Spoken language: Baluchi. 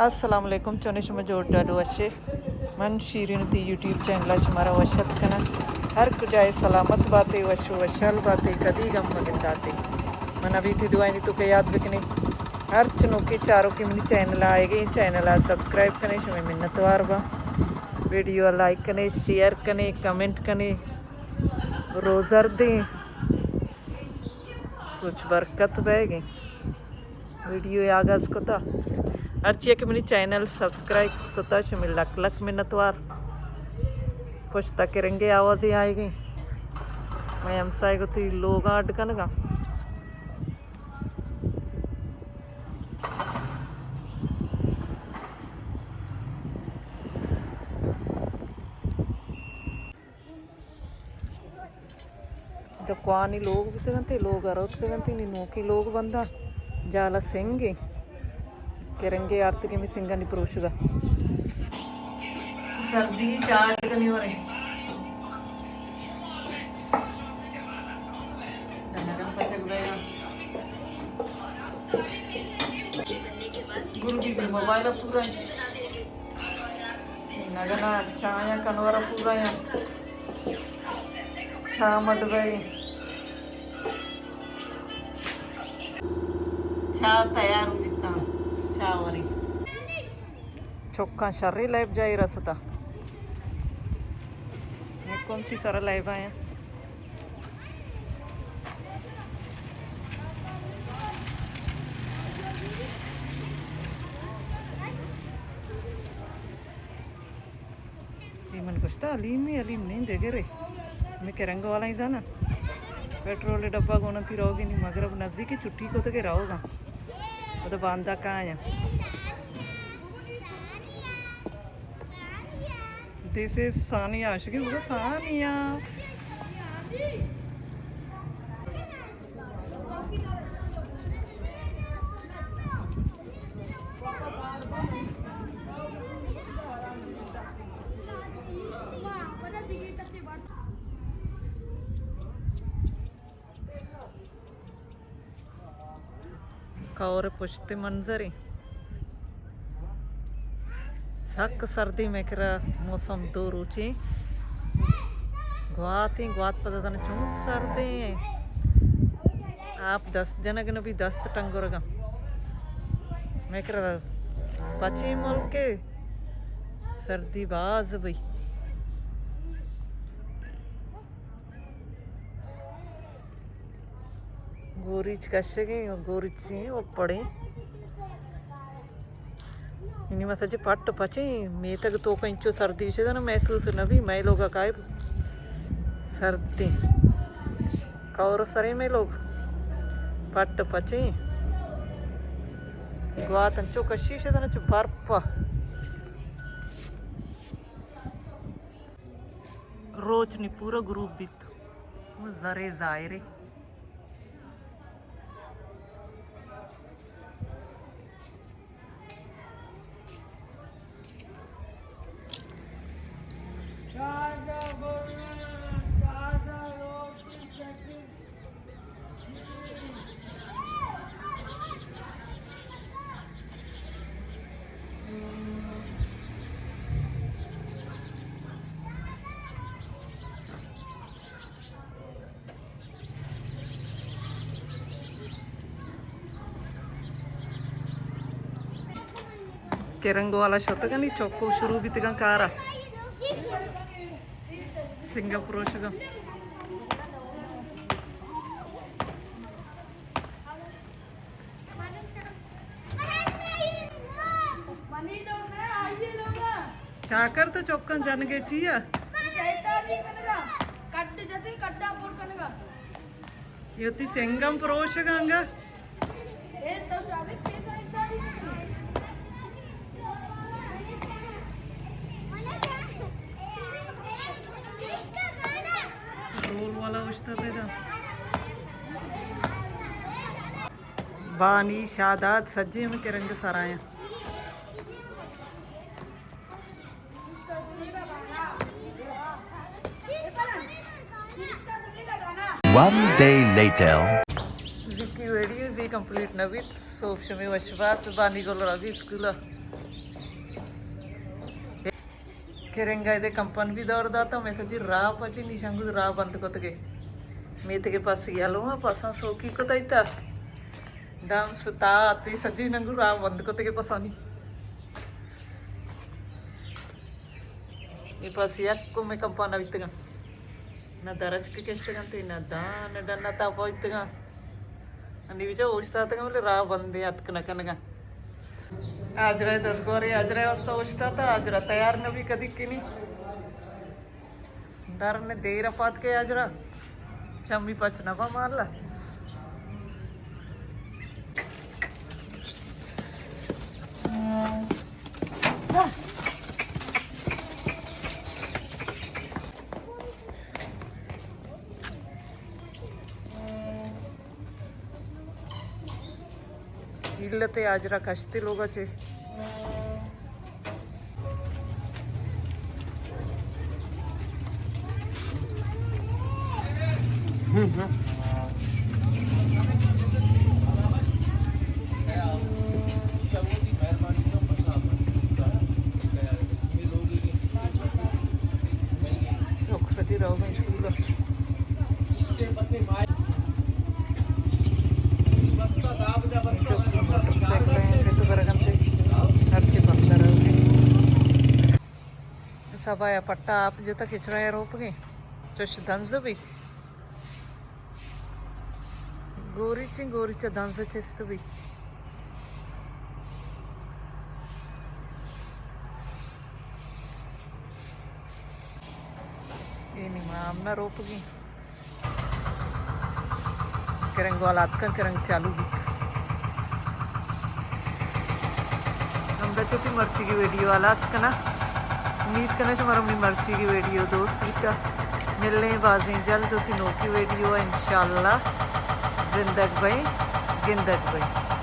السلام علیکم، چونے شما؟ جوڑ ڈاڈ وشے؟ من شیرین تی یوٹیوب چینل ءَ شمارا وش اتک کناں۔ ہر کجائے سلامت باتے، وش و وشحال باتے، کدی غم مگنداتے۔ من ابھی تی دعائیں تو کہ یاد بکنے۔ ہر چنوکے چاروکے منی چینل ءَ آئے گئے، چینل ءَ سبسکرائب کنے، شمے منتوار باں۔ ویڈیو ءَ لائک کنے، شیئر کنے، کمنٹ کنے، روزر دیں۔ روچ برکت بیگیں۔ ویڈیو آغاز کتا۔ ہرچی کہ منی چینل سبسکرائب کتا، شمی لک لک منتوار۔ پشتا کرنگے آوازے آئیگیں۔ میں ہمسائے گو تی لوگاں اڈ کنگا۔ دکانی لوگ بوتگ انت، لوگ ءَ روتگ انت، نی نوکی لوگ بنداں۔ جالا سنگے کرنگے آرتگے می سنگانی پروشگا۔ سردی چاٹ کنی ورے۔ دنگا پچک بیگا۔ گل بی بی موبائل پورا۔ نگنا چایا کنورا پورا یا۔ چا مڈ بئے۔ چا تیار بیتا۔ چا وری۔ چکاں شری لیب جائی رستا۔ کون سی سر لیب آیا؟ اے من گوشتا، حلیمی، حلیم نہیں دگرے۔ میں کرنگ والا ہی زانا۔ پیٹرول ڈبہ گونا تی روگی نی، مغرب نزدیک، چھٹی کو تکے روگا۔ وہ تو باندا کہاں ہے؟ This is ثانیہ، عاشقی بولو ثانیہ۔ کور پشت منظرے۔ سک سردی میں کرا موسم دو روچیں۔ گواتیں، گوات پدا دن چون سردیں۔ آپ دست جنگ نبی، دست ٹنگرگا۔ میں کرا پچیں ملکے سردی باز بئی۔ گوریچ کشگیں، گوریچیں و پڑیں۔ انی مسجد پٹ پچیں، میتگ تو کنچو سردی شدن محسوس نبی، مئے لوگا کائے سردی۔ کور سرے مئے لوگ پٹ پچیں۔ گوات انچو کشی شدن چو برپا۔ روچ نی پورا گروپ بیت۔ زرے ظاہرے۔ کرنگ والا شتگانی چوکو شروع بیتگاں کارا۔ سنگا پروشگا۔ چاکر تو چکاں جنگے چیا؟ کڈ جتے، کڈا پر کنگا۔ یوتی سنگم پروشگانگا۔ ڈول والا اوشتاتے دا۔ بانی شاداد سجے ہمیں کرنگ سرائیں۔ One day later. زکی ویڈیو زی کمپلیٹ نہ بیت۔ سوب شمی وش بات۔ بانی گل راگی اسکول۔ کرنگا ادے کمپن بھی دور داتا، میں سجی راہ پچی نیشان گو راہ بند کتگے۔ میتگے پس یلو ہاں، پساں سوکی کتایتا۔ دم ستا تی سجی ننگو راہ بند کتگے پسانی۔ اے پس یک کو میں کمپن بیتگاں۔ نہ درچک کشتگاں تے نہ دان ڈنا تا پوچتگاں۔ انی بچا اوشتاتگاں بلے راہ بندے اتک نہ کنگاں۔ آجرا دزگوارے آجرا واسطہ اوشتاتا، آجرا تیار نہ بی کدی کنی۔ در نے دیر پات کے آجرا چمی پچ نہ با مارلا۔ علت آجرا کشتے لوگا چے۔ چوک سجی رہوگا اسکول۔ چوک موٹر سائیکل ہیں کہ تو برگنتے ہرچی بندر ہوگی۔ سبا یا پٹا آپ جتا کچرا یا روپ گئے۔ چوش دنز بھی۔ گوریچیں گوریچ دنز چست بی۔ اے نی ما ہم نہ روپگی۔ کرنگ والا اتکن، کرنگ چالو بیت۔ ہمدا چہ وتی مرچیگی ویڈیو ہلاس کناں۔ امید کناں شمارا منی مرچیگی ویڈیو دوست بیتا۔ ملیں بازیں جلد وتی نوکی ویڈیو ءَ انشاءاللہ۔ زندگ بئیں، گندگ بئیں۔